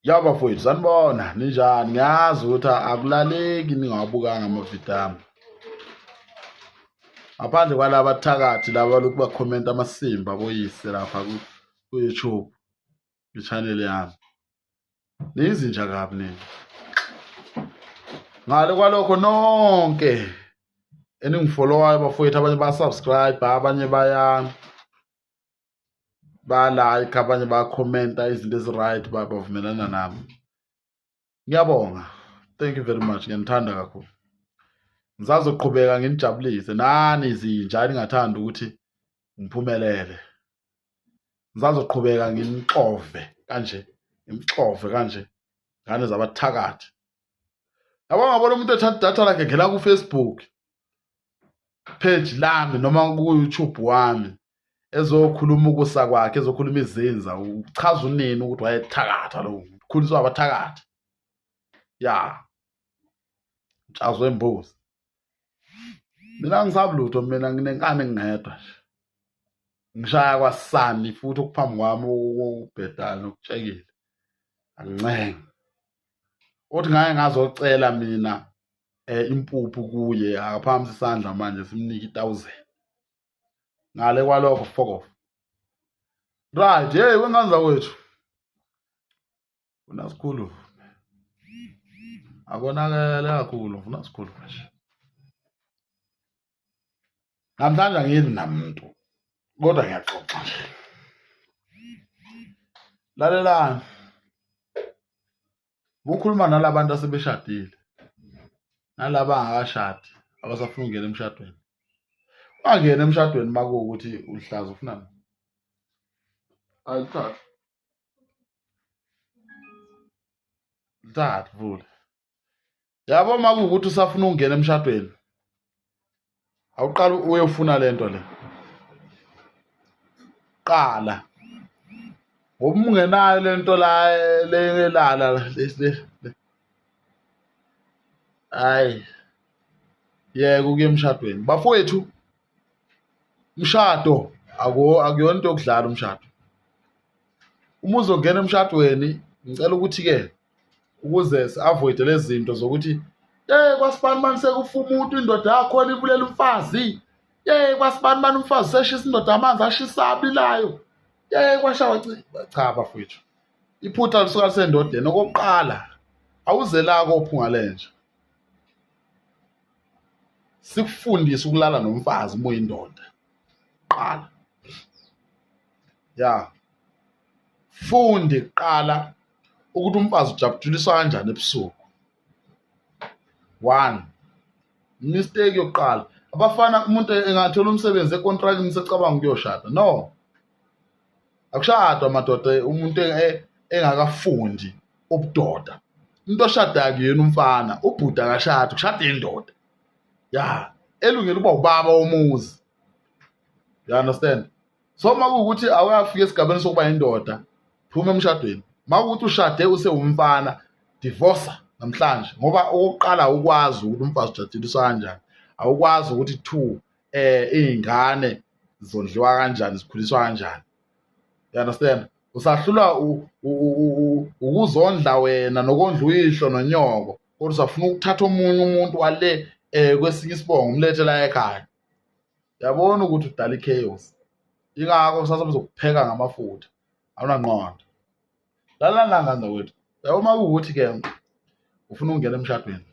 Ya bafowethu, sanibona, ninjani? Ngiyazi ukuthi akulaleki ningawabukanga amavidiyo ami. Ngaphandle kwalaba thakathi laba lokhu bakhomenta amasimba boyise lapha ku-YouTube kwi-channel yami. Niyizinja kabi nina. Ngale kwalokho nonke eningifolowayo bafowethu, abanye ba-subscribe, abanye baya ba-like, abanye bakhomenta izinto ezi-right, bavumelana nami. Ngiyabonga, thank you very much, ngiyanithanda kakhulu. Ngisazoqhubeka nginijabulise nani zinja ningathanda ukuthi ngiphumelele. Ngisazoqhubeka nginixove kanje, ngimxove kanje ngane zabathakathi. Yabo, ngabona umuntu ethatha idatha lakhe ngena ku-Facebook page lami noma ku-YouTube wami ezokhuluma ukusa kwakhe, ezokhuluma izinza, uchaza unini ukuthi wayethakatha lo muntu, khuliswa abathakathi. Ya, mtshazo wembuzi. Mina angisabi lutho, mina nginenkani ngingedwa nje, ngishaya kwasani futhi okuphambi kwami okubhedayo nokutshekile, angincengi uthi ngake ngazocela mina impuphu kuye, akaphakamisa isandla manje simnike i-1000. Ngale kwalokho, fuck off. Right, hey wengane zakwethu, funa sikhulu, akonakele kakhulu, funa sikhulu nje. Namhlanje angiyini namuntu, kodwa ngiyaxoxa nje. Lalelani, kukhuluma nalabantu asebeshadile nalaba angakashadi abasafuna ukungena emshadweni. Ungangena emshadweni uma kuwukuthi ulihlaza, ufunani? Alithathe, lithathe, vula. Yabo, uma kuwukuthi usafuna ukungena emshadweni, awuqala uyofuna lento le qala, ngoba uma ungenayo lento la lelala le, hayi, yeka ukuya emshadweni bafowethu. Umshado akuyona into yokudlala umshado. Uma uzongena emshadweni, ngicela ukuthi-ke ukuze si-avoid-e lezi zinto zokuthi ye kwasibani mani sekufa umuntu, indoda yakhona ibulela umfazi, ye kwasibani mani umfazi seshisa indoda amanzi ashisa abilayo, ye kwashawa. Cha bafowethu, iphutha lisuka lisendodeni. Okokuqala, awuzelako ophunga lenja sikufundise ukulala nomfazi uma uyindoda. Qala ya fundi kuqala ukuthi umfazi ujabuliswa kanjani ebusuku. One mistake yokuqala, abafana, umuntu engathola umsebenzi ekontrakini secabanga ukuyoshada. No, akushadwa madoda umuntu engakafundi ubudoda. Umuntu oshadayo kuyena umfana, ubhuti akashadi, kushada indoda ya elungele uba ubaba womuzi, you understand? So uma kuwukuthi awuyafika esigabeni sokuba indoda, phuma emshadweni. Uma kuwukuthi ushade usewumfana, divorce namhlanje, ngoba okokuqala awukwazi ukuthi umfazi ujatshuliswa kanjani, awukwazi ukuthi two iy'ngane zondliwa kanjani, zikhuliswa kanjani, you understand? Usahlulwa ukuzondla wena nokondla uyihlo nonyoko, kodwa usafuna ukuthatha omunye umuntu wale kwesinye isibongo umlethe la ekhaya. Yabona ukuthi udala i-chaos, ingakho kusasa bezokupheka ngamafutha, awunangqondo. Lalela ngane zakwethu, yabo, uma kuwukuthi-ke ufuna ukungena emshadweni,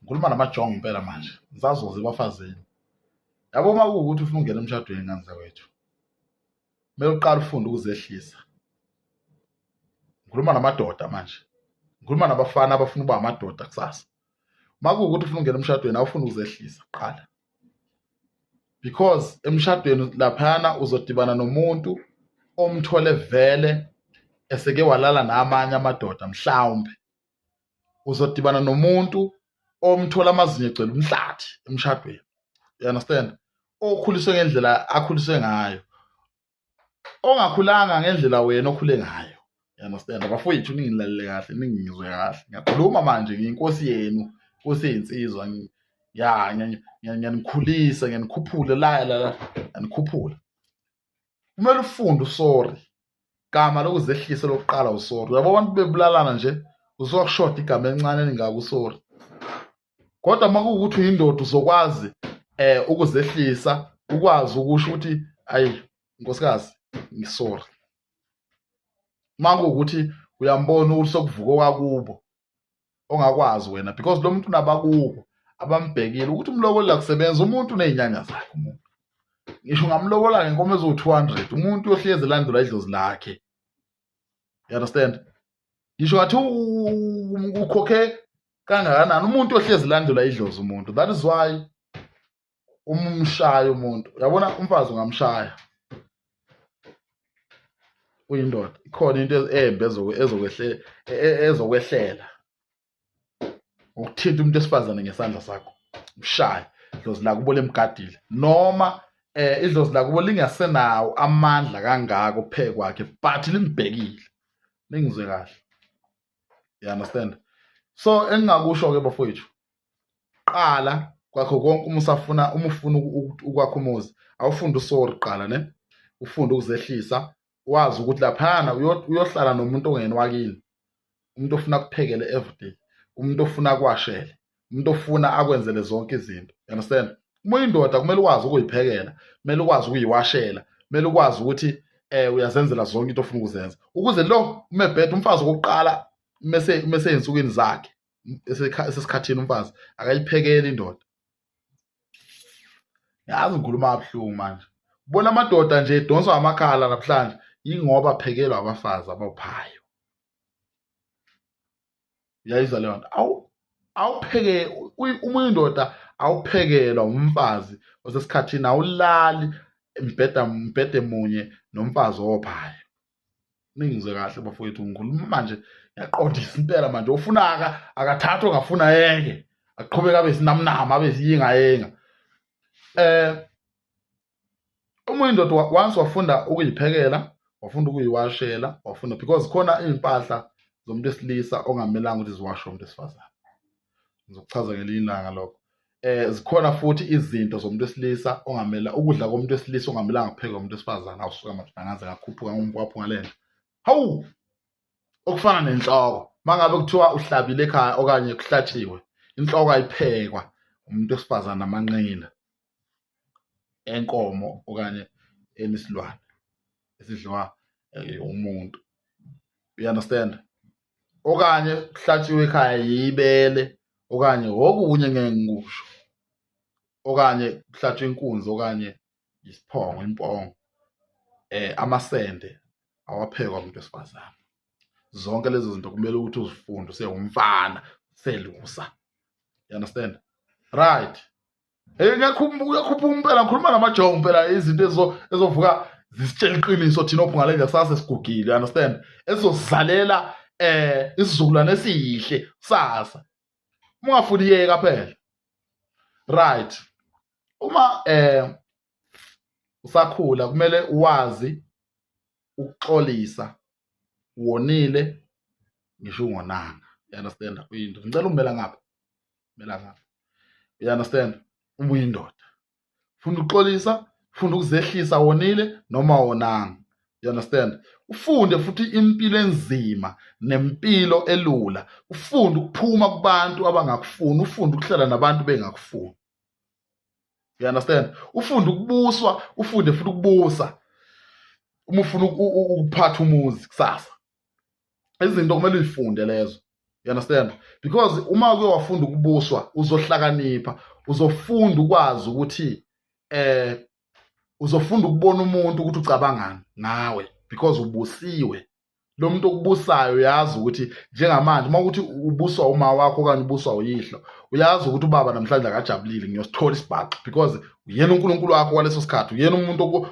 ngikhuluma namajongo impela manje, ngisazoza ebafazini. Yabo, uma kuwukuthi ufuna ukungena emshadweni, ngane zakwethu, kumele uqale ufunde ukuzehlisa. Ngikhuluma namadoda manje, ngikhuluma nabafana abafuna ukuba amadoda kusasa. Uma kuwukuthi ufuna ukungena emshadweni, awufuni ukuzehlisa kuqala, because emshadweni laphayana uzodibana nomuntu omthole vele eseke walala namanye amadoda. Mhlawumbe uzodibana nomuntu omthola amazinyo egcwele umhlathi emshadweni, you understand? Okhuliswe ngendlela akhuliswe ngayo, ongakhulanga ngendlela wena okhule ngayo, you understand? Abafowethu, ningilalele kahle, ningizwe kahle, ngiyakhuluma manje, ngiyinkosi yenu, inkosi yeyinsizwa ya, ngiyanikhulisa, ngiyanikhuphula la la, ngiyanikhuphula. Kumele ufunde usorry. Gama lokuzehlisa lokuqala usorry. Uyabo abantu bebulalana nje usuka kushoda igama elincane elingaka usorry. Kodwa uma kuwukuthi uyindoda uzokwazi ukuzehlisa, ukwazi ukusho ukuthi ayi nkosikazi ngisorry. Uma kuwukuthi uyambona ukuthi sekuvuka okwakubo ongakwazi wena because lo muntu unabakubo abambhekile ukuthi umloboli akusebenza umuntu unezinyanya zakhe umuntu ngisho ungamlobola ngenkomo eziwu-200 umuntu uyohlezi elandelwa idlozi lakhe, you understand? Ngisho ngathi ukhokhe kangakanani umuntu ohlezi elandelwa idlozi umuntu. That is why uma umshaya umuntu, uyabona umfazi ungamshaya uyindoda, ikhona into embi ezokwehlela ukuthinta umuntu wesifazane ngesandla sakho, umshaye, idlozi lakubo limgadile noma idlozi lakubo lingasenawo amandla kangako phe kwakhe, but limbhekile. Ningizwe kahle, you understand? So engingakusho ke bafowethu, qala kwakho konke uma usafuna, uma ufuna ukwakha umuzi, awufunde usorry kuqala ne, ufunde ukuzehlisa, wazi ukuthi laphana uyohlala nomuntu ongena wakini, umuntu ofuna kuphekele everyday, umuntu ofuna kwashele, umuntu ofuna akwenzele zonke izinto, you understand? Uma uyindoda kumele ukwazi ukuyiphekela, kumele ukwazi ukuyiwashela, kumele ukwazi ukuthi uyazenzela zonke into ofuna ukuzenza, ukuze lo umebhede umfazi okokuqala mese ezinsukwini zakhe esesikhathini umfazi akayiphekeli indoda. Yazi ngikhuluma kabuhlungu manje, ubona amadoda nje edonswa amakhala namhlanje yingoba phekelwa abafazi abawuphayo. Uyayizwa leyo nto? Awupheke uma uyindoda, awuphekelwa umfazi osesikhathini, awulali mbhede munye nomfazi owophayo. Ningizwe kahle bafowethu, ngikhuluma manje ngiyaqondisa impela manje. Ufuna akathathwe, ongafuna yeke, aqhubeke abe sinamnama, abe siyingayenga. Uma uyindoda once wafunda ukuyiphekela, wafunda ukuyiwashela, wafunda because khona iy'mpahla zomuntu wesilisa ongamelanga ukuthi ziwashwe umuntu wesifazane. Ngizokuchaza ngelinye ilanga lokho. Zikhona futhi izinto zomuntu wesilisa ongamela, ukudla komuntu wesilisa ongamelanga kuphekwe umuntu wesifazane. Awusuka madoda, ngaze ngakhuphuka ngumkwaphu ngale nto. Hawu, okufana nenhloko, mangabe kuthiwa uhlabile ekhaya okanye kuhlatshiwe, inhloko ayiphekwa umuntu wesifazane namanqina enkomo okanye enisilwane esidliwa umuntu, you understand? Okanye kuhlatshiwe ekhaya yibele okanye okunye ngeke ngikusho, okanye kuhlatshwe inkunzi okanye isiphongo, impongo, amasende awaphekwa umuntu wesifazane. Zonke lezo zinto kumele ukuthi uzifunde usewumfana, selusa, you understand? Right? Hey, ngiyakhupha impela, ngikhuluma namajongo impela, izinto ezovuka zisitshela iqiniso thina ophunga le kusasa sigugile, you understand? Esizozalela isizukulwane esihle kusasa. Uma ungafuni yeka phela. Right, uma usakhula kumele uwazi ukuxolisa, wonile ngisho ungonanga, you understand? Uyindoda, ngicela umela ngapha, mela ngapha, you understand? Uma uyindoda funda ukuxolisa, funda ukuzehlisa, wonile noma wonanga, you understand? Ufunde futhi impilo enzima nempilo elula, ufunde ukuphuma kubantu abangakufuni, ufunde ukuhlala nabantu bengakufuni, you understand? Ufunde ukubuswa, ufunde futhi ukubusa uma ufuna ukuphatha umuzi kusasa. Izinto kumele uyifunde lezo, you understand? Because uma uke wafunda ukubuswa uzohlakanipha, uzofunda ukwazi ukuthi uzofunda ukubona umuntu ukuthi ucabangani ngawe because ubusiwe. Lo muntu okubusayo uyazi ukuthi njengamanje uma ukuthi ubuswa uma wakho okanye ubuswa uyihlo, uyazi ukuthi ubaba namhlanje akajabulile, ngiyosithola isibhaxu because uyena uNkulunkulu wakho kwaleso sikhathi, uyena umuntu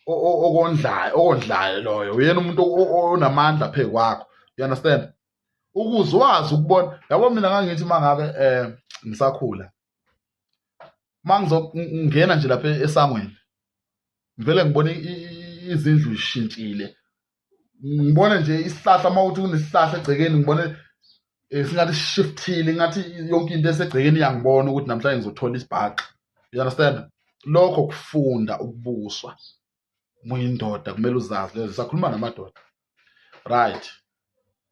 okondlayo, okondlayo loyo, uyena umuntu onamandla phezu kwakho, you understand? Ukuze wazi ukubona, yabo mina ngangithi mangabe ngisakhula, mangizongena nje lapha esangweni ngivele ngibone izindlu zishintshile, ngibone nje isihlahla, uma uthi kunesihlahla egcekeni ngibone singathi sishiftile, ngathi yonke into esegcekeni iyangibona ukuthi namhlanje ngizothola isibhaxu, you understand? Lokho kufunda ukubuswa, Uma uyindoda kumele uzazi lezo, sakhuluma namadoda. Right.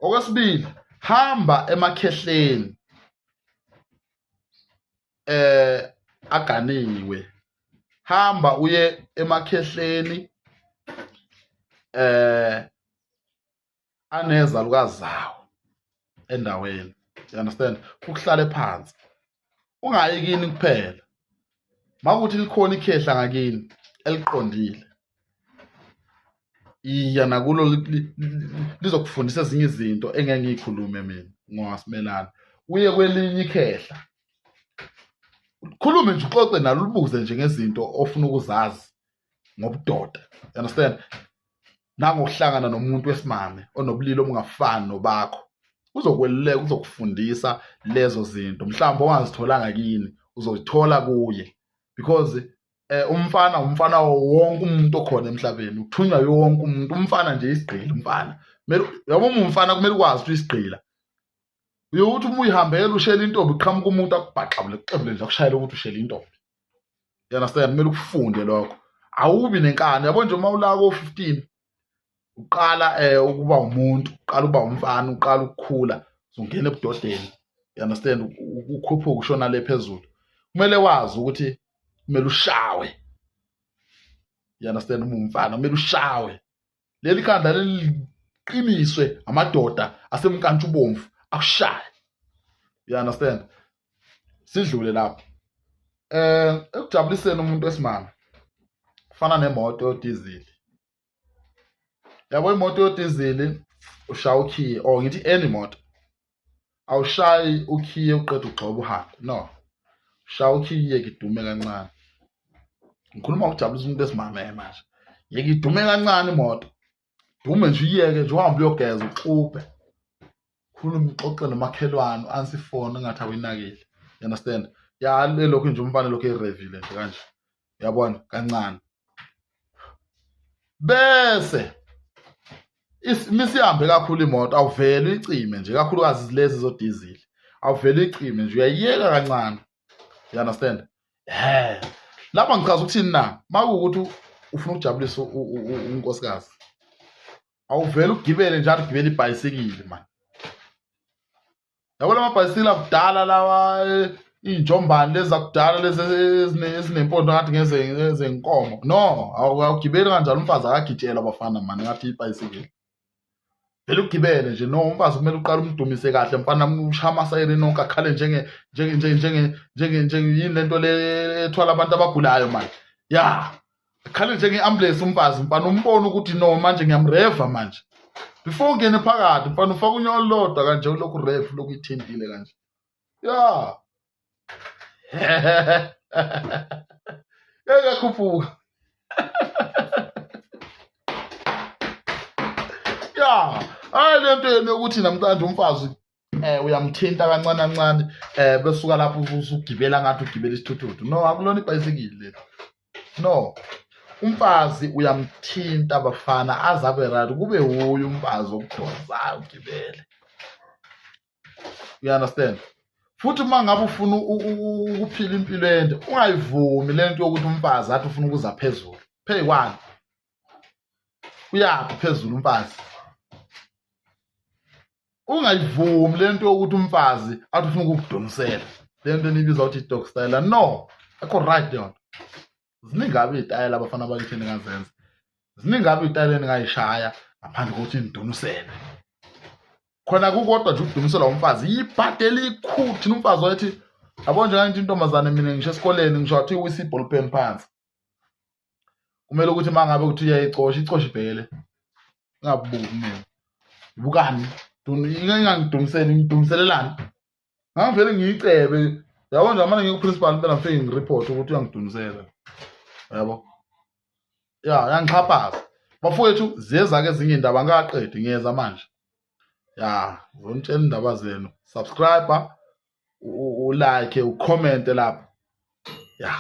Okwesibili, hamba emakhehleni aganiwe. Hamba uye emakhehleni anezalukazi zawo endaweni. You understand? Ukuhlale phansi. Ungayi kini kuphela. Makuthi likhona ikhehla ngakini eliqondile. Iya nakulo lizokufundisa ezinye izinto engeke ngiyikhulume mina ngowasimelana. Uye kwelinye ikhehla. Khulume nje uxoxe nalo ulibuze nje ngezinto ofuna ukuzazi ngobudoda. You understand? Nangokuhlangana nomuntu wesimame onobulili obungafani nobakho. Uzokweluleka, uzokufundisa lezo zinto mhlawumbe ongazitholanga kini uzozithola kuye because umfana umfana wonke umuntu okhona emhlabeni uthunywa wonke umuntu. Umfana nje isigqila, umfana kumele yabo, uma umfana kumele ukwazi ukuthi uyisigqila. Uyokuthi uma uyihambela ushela intombi uqhamuka umuntu akubhaxabule kuxebule nje akushayele ukuthi ushela intombi. You understand? Kumele ukufunde lokho, awubi nenkani. Yabo nje uma ula ko-15 uqala ukuba umuntu, uqala ukuba umfana, uqala ukukhula, uzongena ebudodeni. You understand? Ukhuphuka ushona le phezulu. Kumele wazi ukuthi kumele ushawe. You understand? Uma umfana kumele ushawe. Leli khanda leliqiniswe amadoda asemnkantshubomvu akushaye. You understand? Sidlule lapho. Ekujabuliseni umuntu wesimame kufana nemoto yodizili. Yabo imoto yodizili ushaya ukhiye or ngithi any moto. Awushayi ukhiye uqeda ugxoba uhambe. No. Shaya ukhiye kidume kancane. Ngikhuluma ngokujabulisa umuntu wesimame manje. Yeke idume kancane imoto. Dume nje uyeke nje uhambe uyogeza uxubhe. Khuluma uxoxe nomakhelwane u-answer ifoni engathi awuyinakile. You understand? Ya lokhu nje umfana lokhu erevile nje kanje. Uyabona kancane. Bese misihambe kakhulu imoto awuvele uyicime nje kakhulukazi lezi zodizili. Awuvele uyicime nje uyayiyeka kancane. You understand? Lapha ngichaza ukuthini na? Makuwukuthi ufuna ukujabulisa unkosikazi. Awuvele ugibele njalo ugibele ibhayisikili man. Yabo lamabhayisikili akudala lawa iy'njombane lezi zakudala lezi ezinempondo ngathi ngezenkomo. No, awugibeli kanjalo, umfazi akagitshelwa abafana man ngathi ibhayisikili. Vele ugibele nje. No, umfazi kumele uqale umdumise kahle mfana, ushaya amasayini nonke akhale njenge njenge njenge njenge njenge njenge yini lento le ethwala abantu abagulayo manje. Ya, akhale njenge-ambulance umfazi mfana, umbone ukuthi no manje ngiyamreva manje. Before ungene phakathi mfana ufaka unyawo olulodwa kanje ulokhu rev lokhu ithintile kanje. Ya. Yekakhuphuka. Ya, hayi lento yenu yokuthi namhlanje umfazi uyamthinta kancane kancane besuka lapho usugibela ngathi ugibela isithuthuthu. No, akulona ibhayisikili leli. No. Umfazi uyamthinta bafana azabe right kube wuye umfazi okudonsayo ugibele. You understand? Futhi uma ngabe ufuna ukuphila impilo ende ungayivumi lento yokuthi umfazi athi ufuna ukuza phezulu. Phekwani? Uyaphi phezulu umfazi? Ungayivumi lento yokuthi umfazi athi ufuna ukukudonsela. Lento enibiza ukuthi dog style. No, akho right leyo nto. Ziningi kabi iy'tayela abafana bakithi eningazenza. Ziningi kabi iy'tayela eningayishaya ngaphandle kokuthi nidonusele. Khona kukodwa nje ukudumiselwa umfazi yibhadi elikhulu. Thina umfazi wayethi yabo nje ngangithi intombazane mina ngisho esikoleni ngisho wathi uwisa iball pen phansi. Kumele ukuthi uma ngabe kuthi uyayicosha icoshe ibhekele. Ingabuki mina. Ibukani? Ingangidumiseli, ngidumiselelani? Ngangivele ngiyicebe. Yabo nje manje ngiku-principal impela ngifike ngireport ukuthi uyangidumisela. Yabo. Ya, yangixhaphaza. Bafowethu ziyeza-ke ezinye iy'ndaba angikaqedi ngiyeza manje. Ya, ngizonitshela indaba zenu. Subscribe, ulike, ucommente lapho. Ya.